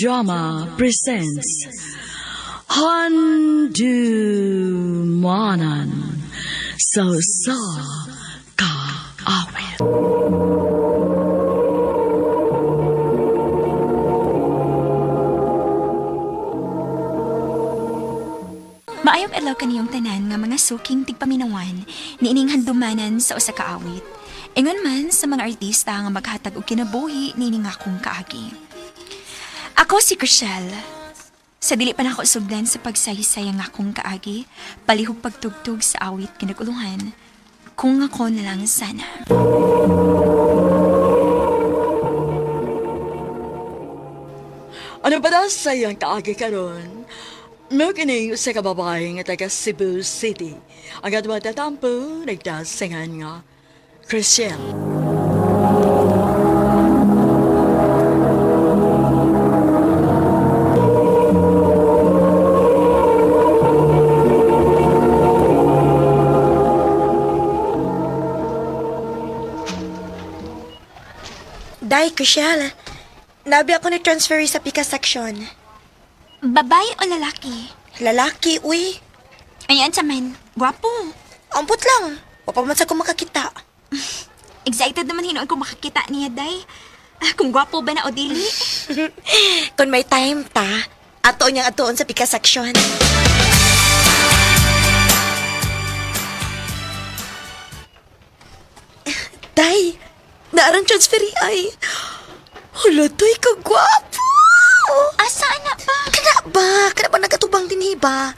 Drama presents Handumanan sa Sa Kaawit. Maayong adlaw kaniyong tanan nga mga suking tigpaminawan niining handumanan sa usa ka awit. Ingon man sa mga artista nga maghatag og kinabuhi niining akong kaagi. Ako si Chriselle. Sa dili pa nako sugdan sa pagsaysay ang akong kaagi, palihog pagtugtog sa awit kinaguluhan. Kung ako na lang sana. Ano ba daw sa iyang kaagi karon? Mo kini usa ka babae nga taga Cebu City. Ang atong tatampo nagdasingan nga Chriselle. Day, Chriselle. Nabi ako ni transfer sa pika section. Babae o lalaki? Lalaki, uy. Ayan sa man, gwapo. Ampot lang. Wapa man sa ko makakita. Excited naman hinuon ko makakita niya, Day. Ah, kung gwapo ba na o dili? Kung may time ta, ato niyang atuon sa pika section. Day, naarang transfer ay. Hala, day, kagwapo! Asa na ba? Kana ba? Kana ba nagatubang din ba?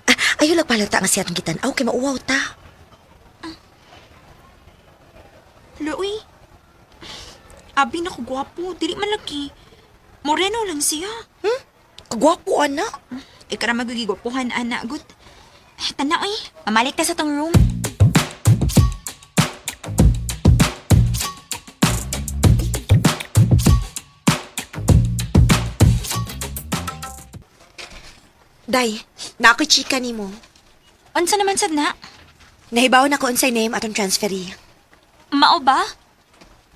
Ah, ayaw lang pala ta nga siya atong gitan-aw kay mauwaw ta. Luoy. Abi na ko gwapo, dili man lagi. Moreno lang siya. Hmm? Kagwapo ana. Ikaw ra magigigwapuhan, ana, gut. Tana, oy. Mamalik ta sa tong room. Day, na ako'y chika nimo. Unsa naman sad na? Nahibaw na ko unsay name atong transferee. Mao ba?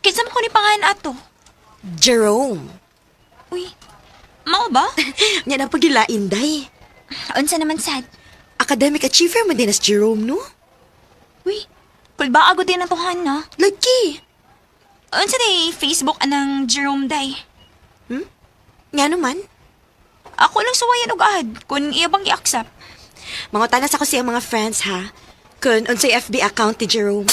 Kinsa man ko ni pangalan ato? Jerome. Uy, mao ba? Nya na pagilain, day. Unsa naman sad? Academic achiever man din as Jerome, no? Uy, kulba agad din ang tuhan na. Lagi. Unsa day Facebook anang Jerome Day? Nga naman. Ako lang suwayan og ad kung iya bang i-accept. Mangutanas ako siyang mga friends, ha? Kun unsay FB account ni Jerome.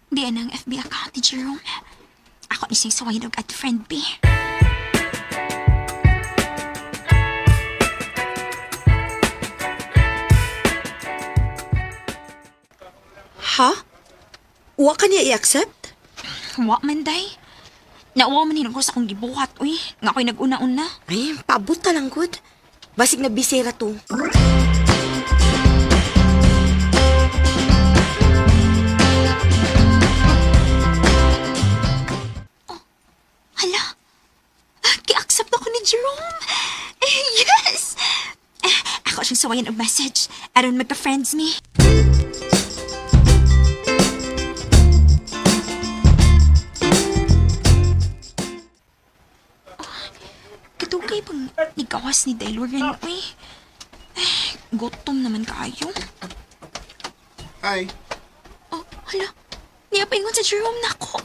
Di anang FB account ni Jerome. Ako ni siyang suwayan og ad friend B. Ha? Wa ka niya i-accept? Wa man day. Nauwa man hinuon ko sa akong gibuhat, uy. Nga ako'y nag-una-una. Ay, paabot ta lang, good. Basig na bisera to. Hala, ki-accept ako ni Jerome. Eh, yes! Eh, ako siyang sawayan og message. Aron magka-friends me. Oh, Katukay pang nigawas ni Dailoran, uy. Eh, gutom naman kaayo. Hi. Oh, hala. Niya paingon sa Jerome nako.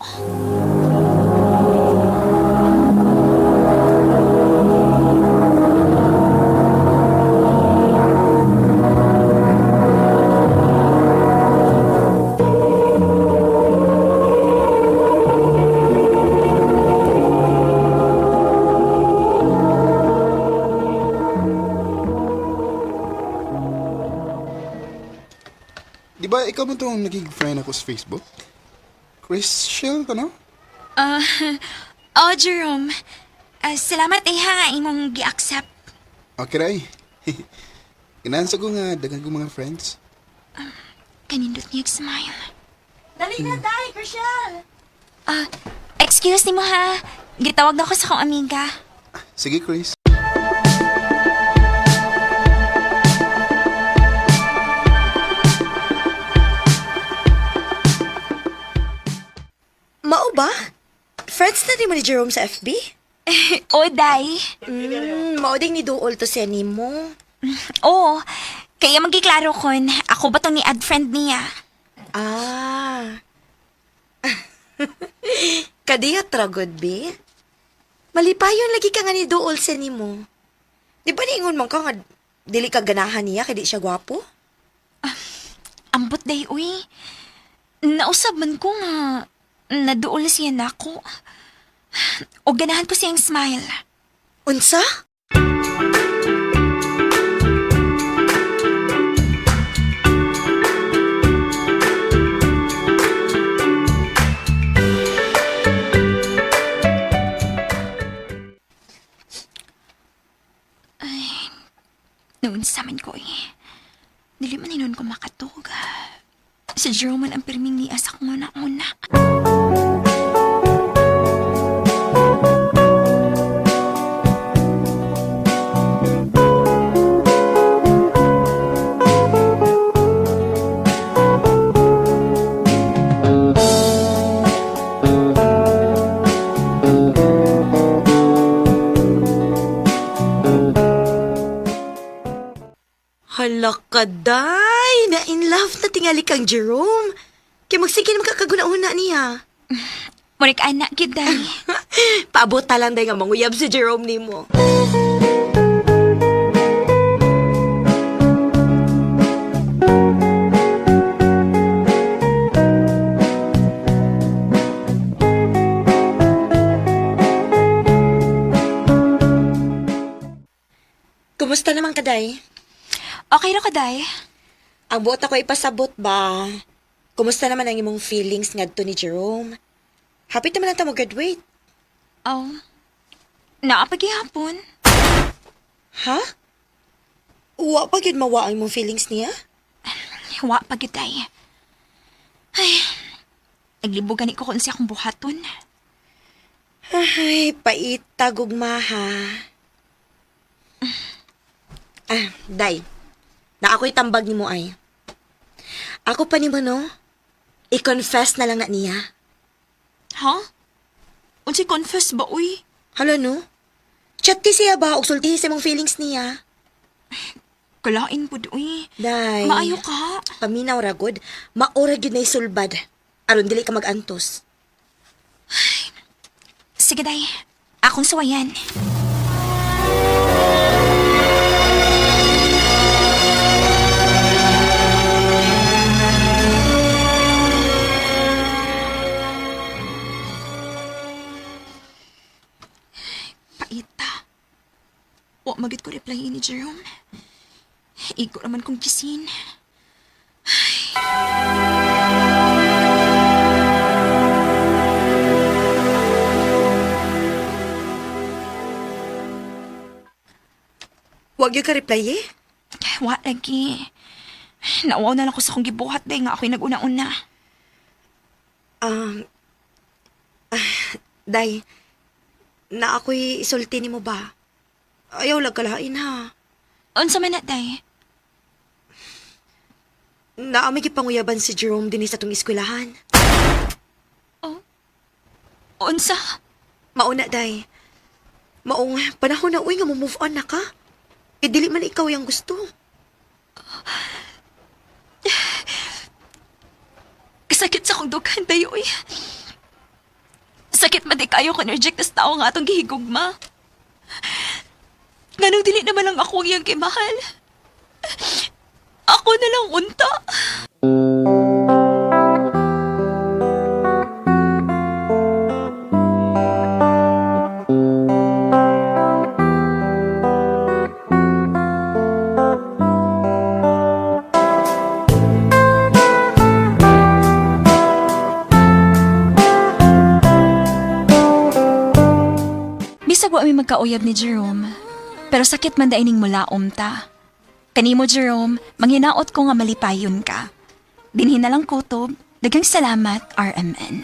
Di ba ikaw ba itong naging friend ako sa Facebook? Chris Shell, ano? Ah, oh, Jerome. Ah, salamat eh ha, imong gi-accept. Okay, ray. Ganahan sa ko nga, daghang kong mga friends. Kanindot niya smile. Dali na, Day, Chriselle! Ah, excuse ni mo ha. Gitawag na ko sa akong amiga. Sige, Chris. Mao ba? Friends na rin mo ni Jerome sa FB? O, day. Mao ding ni Duol to siya nimo. Oo. Kaya magiklaro kon, ako ba tong ni-add friend niya? Ah. Kadiyot ra gud bi. Malipayon lagi ka nga ni Duol sa nimo. Di ba niingon man ka nga dili ka ganahan niya kay di siya gwapo? Ambot day, uy. Nausab man ko nga naduol siya nako. O ganahan ko siyang smile. Unsa? Noon sa man ko eh. Dili man hinon ko makatug. Si Jerome man ang pirming niya sa kong una-una. Hala ka, day! Na in love na tingali kang Jerome. Kay magsige naman kakaguna-una niya. Murik anak gid day. Paabot ta lang day nga manguyab si Jerome nimo. Kumusta naman ka, Day? Okay ra ko day. Ang buot ako ipasabot ba? Kumusta naman ang imong feelings ngadto ni Jerome? Happy naman lang ta mo graduate. Oh. Naapagihapon. Ha? Wa pa gyud mawa ang imong feelings niya? Wa pa gid day. Ay. Naglibo gani ko kung siya akong buhaton. Ay, paita gugma ha. Ah, day. Na ako'y tambag nimo ay. Ako pa nimo no? I-confess na lang na niya. Ha? Unsay confess ba uy? Hala no? Chat ti siya ba og sultihi sa imong feelings niya? Kalain pud uy. Day. Maayo ka. Paminaw ra gud, maora gyud na isulbad. Aron dili ka magantos. Sige day. Akong suwayan. Paita. Wa magid ko reply ni Jerome. Igo raman kong kisin. Wag gyud ka reply eh. Wa lagi. Nauwaw na lang ko sa akong gibuhat day nga ako'y nag-una-una. Um, Day, na ako'y isulti nimo ba? Ayaw lang kalain ha. Unsa man na day? Naa may gipanguyaban si Jerome dinhi sa tong eskwelahan. Unsa? Mauna, Day. Maong panahon na uy nga mo move on na ka. E dili man ikaw yung gusto. Kasakit sa akong dughan dayo uy. Sakit man di kayo kung reject tas tao nga atong gihigugma. Nganong dili naman lang ako ang iyang kimahal. Ako na lang unta. Bisag wa mi magkauyab ni Jerome, pero sakit man daining mulaom ta. Kanimo Jerome, manghinaot ko nga malipayon ka. Dinhi na lang kutob, daghang salamat RMN.